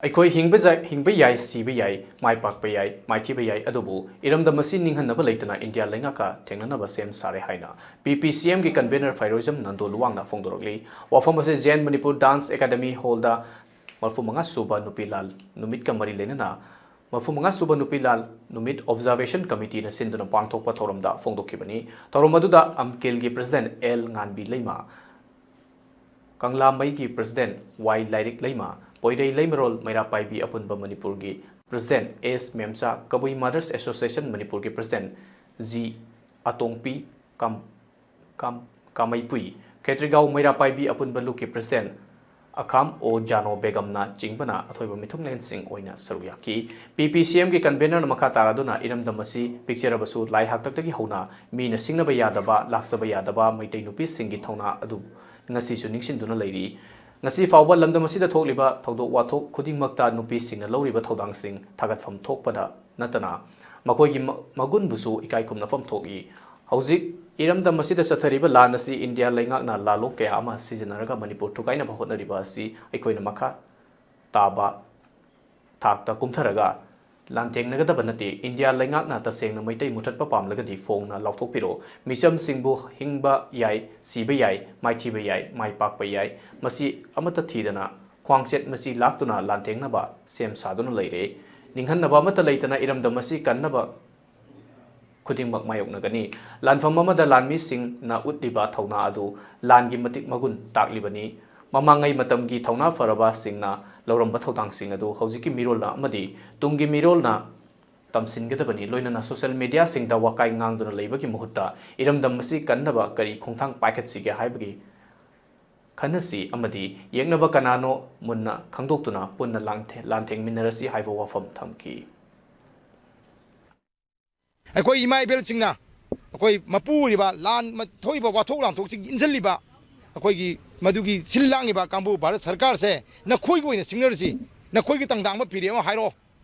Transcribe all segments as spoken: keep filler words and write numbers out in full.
ꯑꯩꯈꯣꯏ ꯍꯤꯡꯕ ꯌꯥꯏ, ꯍꯤꯡꯕ ꯌꯥꯏ, ꯁꯤꯕ ꯌꯥꯏ, ꯃꯥꯏ ꯄꯥꯛꯄ ꯌꯥꯏ, ꯃꯥꯏꯊꯤꯕ ꯌꯥꯏ, ꯑꯗꯨꯕꯨ ꯏꯔꯝꯗꯝ ꯑꯁꯤ ꯅꯤꯡꯍꯟꯅꯕ ꯂꯩꯇꯅ ꯏꯟꯗꯤꯌꯥ ꯂꯩꯉꯥꯛꯀ ꯊꯦꯡꯅꯅꯕ ꯁꯦꯝ ꯁꯥꯔꯦ ꯍꯥꯏꯅ P P C M ꯒꯤ convener ꯐꯩꯔꯣꯏꯖꯝ ꯅꯟꯗꯣ ꯂꯨꯋꯥꯡꯅ ꯐꯣꯡꯗꯣꯔꯛꯂꯤ꯫ ꯋꯥꯐꯝ ꯑꯁꯤ Zen Manipur Dance Academy hall ꯗ ꯃꯔꯤꯐꯨ ꯃꯉꯥ ꯁꯨꯕ ꯅꯨꯄꯤ ꯂꯥꯜ ꯅꯨꯃꯤꯠꯀ ꯃꯔꯤ ꯂꯩꯅꯅ ꯃꯔꯤꯐꯨ ꯃꯉꯥ ꯁꯨꯕ ꯅꯨꯄꯤ ꯂꯥꯜ ꯅꯨꯃꯤꯠ Observation Committee ꯅ ꯁꯤꯟꯗꯨꯅ ꯄꯥꯡꯊꯣꯛꯄ ꯊꯧꯔꯝꯗ ꯐꯣꯡꯗꯣꯛꯈꯤꯕꯅꯤ꯫ ꯊꯧꯔꯝ ꯑꯗꯨꯗ ꯑꯝꯀꯦꯜꯒꯤ President L ꯉꯥꯟꯕꯤ ꯂꯩꯃ, ꯀꯪꯂꯥꯃꯩꯒꯤ President Y ꯂꯥꯏꯔꯤꯛ ꯂꯩꯃ, ꯄꯣꯏꯔꯩ ꯂꯩꯃꯔꯣꯜ ꯃꯩꯔꯥ ꯄꯥꯏꯕꯤ ꯑꯄꯨꯟꯕ ꯃꯅꯤꯄꯨꯔꯒꯤ President S ꯃꯦꯝꯆꯥ, ꯀꯕꯨꯏ Mothers Association ꯃꯅꯤꯄꯨꯔꯒꯤ President G ꯑꯇꯣꯡꯄꯤ ꯀꯝ-, ꯀꯝ-, ꯀꯥꯃꯩꯄꯨꯏ, ꯈꯦꯇ꯭ꯔꯤꯒꯥꯎ ꯃꯩꯔꯥ ꯄꯥꯏꯕꯤ ꯑꯄꯨꯟꯕ ꯂꯨꯞꯀꯤ President ꯑꯈꯥꯝ ꯑꯣ ꯖꯥꯅꯣ ꯕꯦꯒꯝꯅ ꯆꯤꯡꯕꯅ ꯑꯊꯣꯏꯕ ꯃꯤꯊꯨꯡꯂꯦꯟꯁꯤꯡ ꯑꯣꯏꯅ ꯁꯔꯨꯛ ꯌꯥꯈꯤ꯫ P P C M ꯒꯤ convener ꯅ ꯃꯈꯥ ꯇꯥꯔꯗꯨꯅ ꯏꯔꯝꯗꯝ ꯑꯁꯤ ꯄꯤꯛꯆꯔꯕꯁꯨ ꯂꯥꯏ ꯍꯥꯛꯇꯛꯇꯒꯤ ꯍꯧꯅ ꯃꯤꯅ ꯁꯤꯡꯅꯕ ꯌꯥꯗꯕ, ꯂꯥꯛꯆꯕ ꯌꯥꯗꯕ ꯃꯩꯇꯩ ꯅꯨꯄꯤꯁꯤꯡꯒꯤ ꯊꯧꯅꯥ ꯑꯗꯨ ꯉꯁꯤꯁꯨ ꯅꯤꯡꯁꯤꯡꯗꯨꯅ ꯂꯩꯔꯤ꯫ ꯉꯁꯤ ꯐꯥꯎꯕ ꯂꯝꯗꯝ ꯑꯁꯤꯗ ꯊꯣꯛꯂꯤꯕ ꯊꯧꯗꯣꯛ ꯋꯥꯊꯣꯛ ꯈꯨꯗꯤꯡꯃꯛꯇ ꯅꯨꯄꯤꯁꯤꯡꯅ ꯂꯧꯔꯤꯕ ꯊꯧꯗꯥꯡꯁꯤꯡ ꯊꯥꯒꯠꯐꯝ ꯊꯣꯛꯄꯗ ꯅꯠꯇꯅ ꯃꯈꯣꯏꯒꯤ ꯃ-, ꯃꯒꯨꯟꯕꯨꯁꯨ ꯏꯀꯥꯏ ꯈꯨꯝꯅꯐꯝ ꯊꯣꯛꯏ꯫ ꯍꯧꯖꯤꯛ ꯏꯔꯝꯗꯝ ꯑꯁꯤꯗ ꯆꯠꯊꯔꯤꯕ ꯂꯥꯟ ꯑꯁꯤ ꯏꯟꯗꯤꯌꯥ ꯂꯩꯉꯥꯛꯅ ꯂꯥꯜꯂꯣꯡ ꯀꯌꯥ ꯑꯃ ꯁꯤꯖꯤꯟꯅꯔꯒ ꯃꯅꯤꯄꯨꯔ ꯊꯨꯒꯥꯏꯅꯕ ꯍꯣꯠꯅꯔꯤꯕ ꯑꯁꯤ ꯑꯩꯈꯣꯏꯅ ꯃꯈꯥ ꯇꯥꯕ ꯊꯥꯛꯇ ꯀꯨꯝꯊꯔꯒ ꯂꯥꯟꯊꯦꯡꯅꯒꯗꯕ ꯅꯠꯇꯦ꯫ ꯏꯟꯗꯤꯌꯥ ꯂꯩꯉꯥꯛꯅ ꯇꯁꯦꯡꯅ ꯃꯩꯇꯩ ꯃꯨꯊꯠꯄ ꯄꯥꯝꯂꯒꯗꯤ ꯐꯣꯡꯅ ꯂꯥꯎꯊꯣꯛꯄꯤꯔꯣ꯫ ꯃꯤꯆꯝꯁꯤꯡꯕꯨ ꯍꯤꯡꯕ ꯌꯥꯏ, ꯁꯤꯕ ꯌꯥꯏ, ꯃꯥꯏꯊꯤꯕ ꯌꯥꯏ, ꯃꯥꯏ ꯄꯥꯛꯄ ꯌꯥꯏ, ꯃꯁꯤ ꯑꯃꯠꯇ ꯊꯤꯗꯅ ꯈ꯭ꯋꯥꯡꯆꯦꯠ ꯃꯆꯤ ꯂꯥꯛꯇꯨꯅ ꯂꯥꯟꯊꯦꯡꯅꯕ ꯁꯦꯝ ꯁꯥꯗꯨꯅ ꯂꯩꯔꯦ꯫ ꯅꯤꯡꯍꯟꯅꯕ ꯑꯃꯠꯇ ꯂꯩꯇꯅ ꯏꯔꯝꯗꯝ ꯑꯁꯤ ꯀꯟꯅꯕ ꯈꯨꯗꯤꯡꯃꯛ ꯃꯥꯌꯣꯛꯅꯒꯅꯤ꯫ ꯂꯥꯟꯐꯝ ꯑꯃꯗ ꯂꯥꯟꯃꯤꯁꯤꯡꯅ ꯎꯠꯂꯤꯕ ꯊꯧꯅꯥ ꯑꯗꯨ ꯂꯥꯟꯒꯤ ꯃꯇꯤꯛ ꯃꯒꯨꯟ ꯇꯥꯛꯂꯤꯕꯅꯤ꯫ ꯃꯃꯥꯡꯉꯩ ꯃꯇꯝꯒꯤ ꯊꯧꯅꯥ ꯐꯔꯕꯁꯤꯡꯅ ꯂꯧꯔꯝꯕ ꯊꯧꯗꯥꯡꯁꯤꯡ ꯑꯗꯨ ꯍꯧꯖꯤꯛꯀꯤ ꯃꯤꯔꯣꯜꯅ ꯑꯃꯗꯤ ꯇꯨꯡꯒꯤ ꯃꯤꯔꯣꯜꯅ ꯇꯝꯁꯤꯟꯒꯗꯕꯅꯤ꯫ ꯂꯣꯏꯅꯅ social media ꯁꯤꯡꯗ ꯋꯥꯀꯥꯏ ꯉꯥꯡꯗꯨꯅ ꯂꯩꯕꯒꯤ ꯃꯍꯨꯠꯇ ꯏꯔꯝꯗꯝ ꯑꯁꯤ ꯀꯟꯅꯕ ꯀꯔꯤ ꯈꯣꯡꯊꯥꯡ ꯄꯥꯏꯈꯠꯁꯤꯒꯦ ꯍꯥꯏꯕꯒꯤ ꯈꯟꯅꯁꯤ ꯑꯃꯗꯤ ꯌꯦꯛꯅꯕ ꯀꯅꯥꯅꯣ ꯃꯨꯟꯅ ꯈꯪꯗꯣꯛꯇꯨꯅ ꯄꯨꯟꯅ ꯂꯥꯟꯊꯦ-, ꯂꯥꯟꯊꯦꯡꯃꯤꯟꯅꯔꯁꯤ ꯍꯥꯏꯕ ꯋꯥꯐꯝ ꯊꯝꯈꯤ꯫ ꯑꯩꯈꯣꯏ ꯏꯃꯥ ꯏꯕꯦꯜꯁꯤꯡꯅ ꯑꯩꯈꯣꯏ ꯃꯄꯨ ꯑꯣꯏꯔꯤꯕ ꯂꯥꯟ ꯃ-, ꯊꯣꯛꯏꯕ ꯋꯥꯊꯣꯛ ꯂꯥꯟꯊꯣꯛꯁꯤꯡ ꯏꯟꯁꯤꯜꯂꯤꯕ ꯑꯩꯈꯣꯏꯒꯤ ꯃꯗꯨꯒꯤ ꯁꯤꯜ ꯂꯥꯡꯉꯤꯕ ꯀꯥꯡꯕꯨ ꯚꯥꯔꯠ ꯁꯔꯀꯥꯔꯁꯦ ꯅꯈꯣꯏꯒꯤ ꯑꯣꯏꯅ ꯁꯤꯡꯅꯔꯁꯤ, ꯅꯈꯣꯏꯒꯤ ꯇꯪꯗꯥꯡꯕ ꯐꯤꯔꯦꯞ ꯑꯃ ꯍꯥꯏꯔꯛꯑꯣ꯫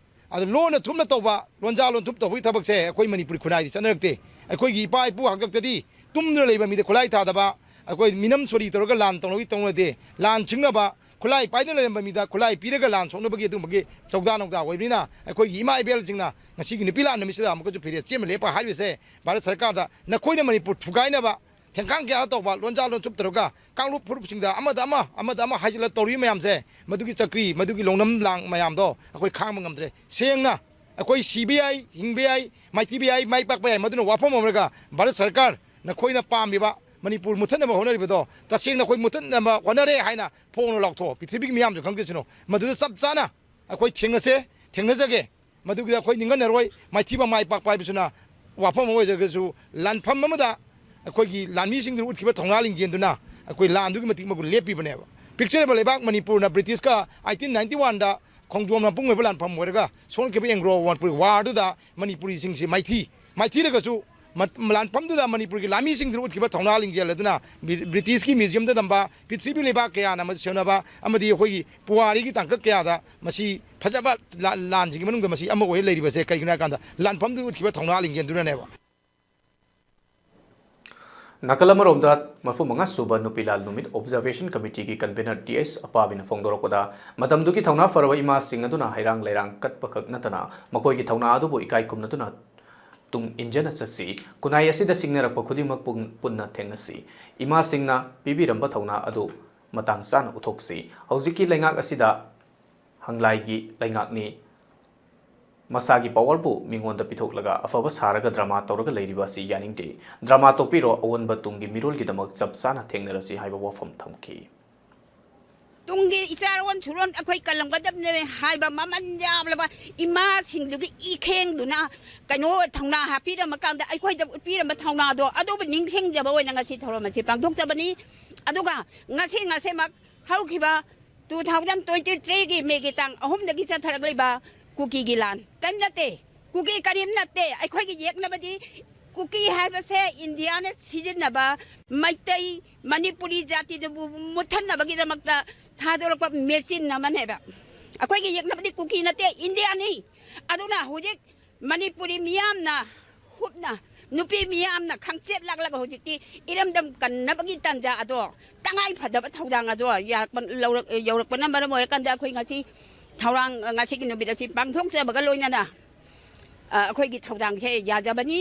ꯑꯗꯣ ꯂꯣꯟꯅ ꯊꯨꯞꯅ ꯇꯧꯕ, ꯂꯣꯟꯖꯥ ꯂꯣꯟꯊꯨꯞ ꯇꯧꯕꯒꯤ ꯊꯕꯛꯁꯦ ꯑꯩꯈꯣꯏ ꯃꯅꯤꯄꯨꯔꯤ ꯈꯨꯟꯅꯥꯏꯗꯤ ꯆꯠꯅꯔꯛꯇꯦ꯫ ꯑꯩꯈꯣꯏꯒꯤ ꯏꯄꯥ ꯏꯄꯨ ꯍꯥꯛꯇꯛꯇꯗꯤ ꯇꯨꯝꯗꯨꯅ ꯂꯩꯕ ꯃꯤꯗ ꯈꯨꯠꯂꯥꯏ ꯊꯥꯗꯕ, ꯑꯩꯈꯣꯏ ꯃꯤꯅꯝ ꯁꯣꯔꯤ ꯇꯧꯔꯒ ꯂꯥꯟ ꯇꯧꯅꯕꯒꯤ ꯇꯧꯅꯗꯦ꯫ ꯂꯥꯟ ꯆꯤꯡꯅꯕ ꯈꯨꯠꯂꯥꯏ ꯄꯥꯏꯗꯨꯅ ꯂꯩꯔꯝꯕ ꯃꯤꯗ ꯈꯨꯠꯂꯥꯏ ꯄꯤꯔꯒ ꯂꯥꯟ ꯁꯣꯛꯅꯕꯒꯤ ꯑꯗꯨꯒꯨꯝꯕꯒꯤ ꯆꯧꯗꯥ ꯅꯧꯗꯥ ꯑꯣꯏꯕꯅꯤꯅ, ꯑꯩꯈꯣꯏꯒꯤ ꯏꯃꯥ ꯏꯕꯦꯜꯁꯤꯡꯅ ꯉꯁꯤꯒꯤ ꯅꯨꯄꯤ ꯂꯥꯟ ꯅꯨꯃꯤꯠꯁꯤꯗ ꯑꯃꯨꯛꯀꯁꯨ ꯐꯤꯔꯦꯞ ꯆꯦꯝꯅ ꯂꯦꯞꯄ ꯍꯥꯏꯔꯤꯕꯁꯦ, ꯚꯥꯔꯠ ꯁꯔꯀꯥꯔꯗ ꯅꯈꯣꯏꯅ ꯃꯅꯤꯄꯨꯔ ꯊꯨꯒꯥꯏꯅꯕ ꯊꯦꯡꯀꯥꯡ ꯀꯌꯥ ꯇꯧꯕ, ꯂꯣꯟꯖꯥ ꯂꯣꯟꯆꯨꯞ ꯇꯧꯔꯒ ꯀꯥꯡꯂꯨꯞ ꯐꯨꯔꯨꯞꯁꯤꯡꯗ ꯑꯃꯗ ꯑꯃ, ꯑꯃꯗ ꯑꯃ ꯍꯥꯏꯖꯤꯜꯂ ꯇꯧꯔꯤꯕ ꯃꯌꯥꯝꯁꯦ, ꯃꯗꯨꯒꯤ ꯆꯀ꯭ꯔꯤ, ꯃꯗꯨꯒꯤ ꯂꯧꯅꯝ ꯂꯥꯡ ꯃꯌꯥꯝꯗꯣ ꯑꯩꯈꯣꯏ ꯈꯥꯡꯕ ꯉꯝꯗ꯭ꯔꯦ꯫ ꯁꯦꯡꯅ ꯑꯩꯈꯣꯏ ꯁꯤꯕ ꯌꯥꯏ, ꯍꯤꯡꯕ ꯌꯥꯏ, ꯃꯥꯏꯊꯤꯕ ꯌꯥꯏ, ꯃꯥꯏ ꯄꯥꯛꯄ ꯌꯥꯏ, ꯃꯗꯨꯅ ꯋꯥꯐꯝ ꯑꯣꯏꯔꯒ ꯚꯥꯔꯠ ꯁꯔꯀꯥꯔ, ꯅꯈꯣꯏꯅ ꯄꯥꯝꯂꯤꯕ ꯃꯅꯤꯄꯨꯔ ꯃꯨꯠꯊꯠꯅꯕ ꯍꯣꯠꯅꯔꯤꯕꯗꯣ ꯇꯁꯦꯡꯅ ꯑꯩꯈꯣꯏ ꯃꯨꯠꯊꯠꯅꯕ ꯍꯣꯠꯅꯔꯦ ꯍꯥꯏꯅ ꯐꯣꯡꯅ ꯂꯥꯎꯊꯣꯛꯑꯣ, ꯄ꯭ꯔꯤꯊꯤꯕꯤꯒꯤ ꯃꯤꯌꯥꯝꯁꯨ ꯈꯪꯖꯁꯅꯨ꯫ ꯃꯗꯨꯗ ꯆꯞ ꯆꯥꯅ ꯑꯩꯈꯣꯏ ꯊꯦꯡꯅꯁꯦ, ꯊꯦꯡꯅꯖꯒꯦ꯫ ꯃꯗꯨꯒꯤꯗ ꯑꯩꯈꯣꯏ ꯅꯤꯡꯍꯟꯅꯔꯣꯏ, ꯃꯥꯏꯊꯤꯕ ꯃꯥꯏ ꯄꯥꯛꯄ ꯍꯥꯏꯕꯁꯤꯅ ꯋꯥꯐꯝ ꯑꯃ ꯑꯣꯏꯖꯔꯒꯁꯨ, ꯂꯥꯟꯐꯝ ꯑꯃꯗ ꯑꯩꯈꯣꯏꯒꯤ ꯂꯥꯟꯃꯤꯁꯤꯡꯗꯨꯅ ꯎꯠꯈꯤꯕ ꯊꯧꯅꯥ ꯂꯤꯡꯖꯦꯜꯗꯨꯅ ꯑꯩꯈꯣꯏ ꯂꯥꯟꯗꯨꯒꯤ ꯃꯇꯤꯛ ꯃꯒꯨꯟ ꯂꯦꯞꯄꯤꯕꯅꯦꯕ꯫ ꯄꯤꯛꯆꯔꯕ ꯂꯩꯕꯥꯛ ꯃꯅꯤꯄꯨꯔꯅ ꯕ꯭ꯔꯤꯇꯤꯁꯀ ꯑꯩꯇꯤꯟ ꯅꯥꯏꯟꯇꯤ ꯋꯥꯟꯗ ꯈꯣꯡꯖꯣꯝꯅ ꯄꯨꯡ ꯑꯣꯏꯕ ꯂꯥꯟꯐꯝ ꯑꯣꯏꯔꯒ ꯁꯣꯛꯅꯈꯤꯕ ꯑꯦꯡꯒ꯭ꯂꯣ ꯃꯅꯤꯄꯨꯔꯤ ꯋꯥꯔꯗꯨꯗ ꯃꯅꯤꯄꯨꯔꯤꯁꯤꯡꯁꯤ ꯃꯥꯏꯊꯤ, ꯃꯥꯏꯊꯤꯔꯒꯁꯨ ꯃ-, ꯂꯥꯟꯐꯝꯗꯨꯗ ꯃꯅꯤꯄꯨꯔꯒꯤ ꯂꯥꯟꯃꯤꯁꯤꯡꯗꯨꯅ ꯎꯠꯈꯤꯕ ꯊꯧꯅꯥ ꯂꯤꯡꯖꯦꯜ ꯑꯗꯨꯅ ꯕ꯭ꯔꯤ-, ꯕ꯭ꯔꯤꯇꯤꯁꯀꯤ ꯃ꯭ꯌꯨꯖꯤꯌꯝꯗ ꯊꯝꯕ ꯄ꯭ꯔꯤꯊꯤꯕꯤ ꯂꯩꯕꯥꯛ ꯀꯌꯥꯅ ꯃꯗꯨ ꯁꯦꯝꯅꯕ ꯑꯃꯗꯤ ꯑꯩꯈꯣꯏꯒꯤ ꯄꯨꯋꯥꯔꯤꯒꯤ ꯇꯥꯡꯀꯛ ꯀꯌꯥꯗ ꯃꯁꯤ ꯐꯖꯕ ꯂꯥ-, ꯂꯥꯟꯁꯤꯡꯒꯤ ꯃꯅꯨꯡꯗ ꯃꯁꯤ ꯑꯃ ꯑꯣꯏꯅ ꯂꯩꯔꯤꯕꯁꯦ ꯀꯩꯒꯤꯅꯣ ꯍꯥꯏ ꯀꯥꯟꯗ ꯂꯥꯟꯐꯝꯗꯨꯗ ꯎꯠꯈꯤꯕ ꯊꯧꯅꯥ ꯂꯤꯡꯖꯦꯜꯗꯨꯅꯅꯦꯕ꯫ ꯅꯥꯀꯜ ꯑꯃꯔꯣꯝꯗ, ꯃꯔꯤꯐꯨ ꯃꯉꯥ ꯁꯨꯕ ꯅꯨꯄꯤ ꯂꯥꯜ ꯅꯨꯃꯤꯠ ꯑꯣꯕꯖꯥꯔꯕꯦꯁꯟ ꯀꯃꯤꯇꯤꯒꯤ ꯀꯟꯚꯦꯅꯔ ꯇꯤ ꯑꯦꯁ ꯑꯄꯥꯕꯤꯅ ꯐꯣꯡꯗꯣꯔꯛꯄꯗ, ꯃꯇꯝꯗꯨꯒꯤ ꯊꯧꯅꯥ ꯐꯔꯕ ꯏꯃꯥꯁꯤꯡ ꯑꯗꯨꯅ ꯍꯩꯔꯥꯡ ꯂꯩꯔꯥꯡ ꯀꯠꯄꯈꯛ ꯅꯠꯇꯅ ꯃꯈꯣꯏꯒꯤ ꯊꯧꯅꯥ ꯑꯗꯨꯕꯨ ꯏꯀꯥꯏ ꯈꯨꯝꯅꯗꯨꯅ ꯇꯨꯡ ꯏꯟꯖꯅ ꯆꯠꯁꯤ꯫ ꯈꯨꯟꯅꯥꯏ ꯑꯁꯤꯗ ꯁꯤꯡꯅꯔꯛꯄ ꯈꯨꯗꯤꯡꯃꯛ ꯄꯨꯟ-, ꯄꯨꯟꯅ ꯊꯦꯡꯅꯁꯤ꯫ ꯏꯃꯥꯁꯤꯡꯅ ꯄꯤꯕꯤꯔꯝꯕ ꯊꯧꯅꯥ ꯑꯗꯨ ꯃꯇꯥꯡ ꯆꯥꯅ ꯎꯠꯊꯣꯛꯁꯤ꯫ ꯍꯧꯖꯤꯛꯀꯤ ꯂꯩꯉꯥꯛ ꯑꯁꯤꯗ ꯍꯪꯂꯥꯏꯒꯤ ꯂꯩꯉꯥꯛꯅꯤ꯫ ꯃꯁꯥꯒꯤ ꯄꯥꯋꯔꯕꯨ ꯃꯤꯉꯣꯟꯗ ꯄꯤꯊꯣꯛꯂꯒ ꯑꯐꯕ ꯁꯥꯔꯒ ꯗ꯭ꯔꯃꯥ ꯇꯧꯔꯒ ꯂꯩꯔꯤꯕ ꯑꯁꯤ ꯌꯥꯅꯤꯡꯗꯦ꯫ ꯗ꯭ꯔꯃꯥ ꯇꯣꯛꯄꯤꯔꯣ, ꯑꯑꯣꯟꯕ ꯇꯨꯡꯒꯤ ꯃꯤꯔꯣꯜꯒꯤꯗꯃꯛ ꯆꯞ ꯆꯥꯅ ꯊꯦꯡꯅꯔꯁꯤ ꯍꯥꯏꯕ ꯋꯥꯐꯝ ꯊꯝꯈꯤ꯫ ꯇꯨꯡꯒꯤ ꯏꯆꯥꯔꯣꯟ ꯁꯨꯔꯣꯟ ꯑꯩꯈꯣꯏ ꯀꯜꯂꯝꯒꯗꯕꯅꯦ ꯍꯥꯏꯕ ꯃꯃꯜ ꯌꯥꯝꯂꯕ ꯏꯃꯥꯁꯤꯡꯗꯨꯒꯤ ꯏꯈꯦꯡꯗꯨꯅ ꯀꯩꯅꯣ ꯊꯧꯅꯥ ꯍꯥꯞꯄꯤꯔꯝꯃꯀꯥꯟꯗ ꯑꯩꯈꯣꯏꯗ ꯎꯠꯄꯤꯔꯝꯕ ꯊꯧꯅꯥꯗꯣ ꯑꯗꯨꯕꯨ ꯅꯤꯡꯁꯤꯡꯖꯕ ꯑꯣꯏꯅ ꯉꯁꯤ ꯊꯧꯔꯝ ꯑꯁꯤ ꯄꯥꯡꯊꯣꯛꯆꯕꯅꯤ꯫ ꯑꯗꯨꯒ ꯉꯁꯤ ꯉꯁꯤꯃꯛ ꯍꯧꯈꯤꯕ two thousand twenty three ꯒꯤ ꯃꯦꯒꯤ ꯇꯥꯡ ꯑꯍꯨꯝꯗꯒꯤ ꯆꯠꯊꯔꯛꯂꯤꯕ ꯀꯨꯀꯤꯒꯤ ꯂꯥꯟ ꯀꯔꯤꯝ ꯅꯠꯇꯦ꯫ ꯀꯨꯀꯤ ꯀꯔꯤꯝ ꯅꯠꯇꯦ꯫ ꯑꯩꯈꯣꯏꯒꯤ ꯌꯦꯛꯅꯕꯗꯤ ꯀꯨꯀꯤ ꯍꯥꯏꯕꯁꯦ ꯏꯟꯗꯤꯌꯥꯅ ꯁꯤꯖꯤꯟꯅꯕ ꯃꯩꯇꯩ, ꯃꯅꯤꯄꯨꯔꯤ ꯖꯥꯇꯤꯗꯨꯕꯨ ꯃꯨꯠꯊꯠꯅꯕꯒꯤꯗꯃꯛꯇ ꯊꯥꯗꯣꯔꯛꯄ ꯃꯦꯆꯤꯟ ꯑꯃꯅꯦꯕ꯫ ꯑꯩꯈꯣꯏꯒꯤ ꯌꯦꯛꯅꯕꯗꯤ ꯀꯨꯀꯤ ꯅꯠꯇꯦ, ꯏꯟꯗꯤꯌꯥꯅꯤ꯫ ꯑꯗꯨꯅ ꯍꯧꯖꯤꯛ ꯃꯅꯤꯄꯨꯔꯤ ꯃꯤꯌꯥꯝꯅ ꯍꯨꯞꯅ ꯅꯨꯄꯤ ꯃꯤꯌꯥꯝꯅ ꯈꯪꯆꯦꯠ ꯂꯥꯛꯂꯒ ꯍꯧꯖꯤꯛꯇꯤ ꯏꯔꯝꯗꯝ ꯀꯟꯅꯕꯒꯤ ꯇꯥꯟꯖꯥ ꯑꯗꯣ ꯇꯉꯥꯏ ꯐꯗꯕ ꯊꯧꯗꯥꯡ ꯑꯗꯣ ꯌꯥꯔꯛꯄ-, ꯂꯧꯔꯛ-, ꯌꯧꯔꯛꯄꯅ ꯃꯔꯝ ꯑꯣꯏꯔꯀꯥꯟꯗ ꯑꯩꯈꯣꯏ ꯉꯁꯤ ꯊꯧꯔꯥꯡ, ꯉꯁꯤꯒꯤ ꯅꯨꯃꯤꯠ ꯑꯁꯤ ꯄꯥꯡꯊꯣꯛꯆꯕꯒ ꯂꯣꯏꯅꯅ, ꯑ, ꯑꯩꯈꯣꯏꯒꯤ ꯊꯧꯗꯥꯡꯁꯦ ꯌꯥꯖꯕꯅꯤ꯫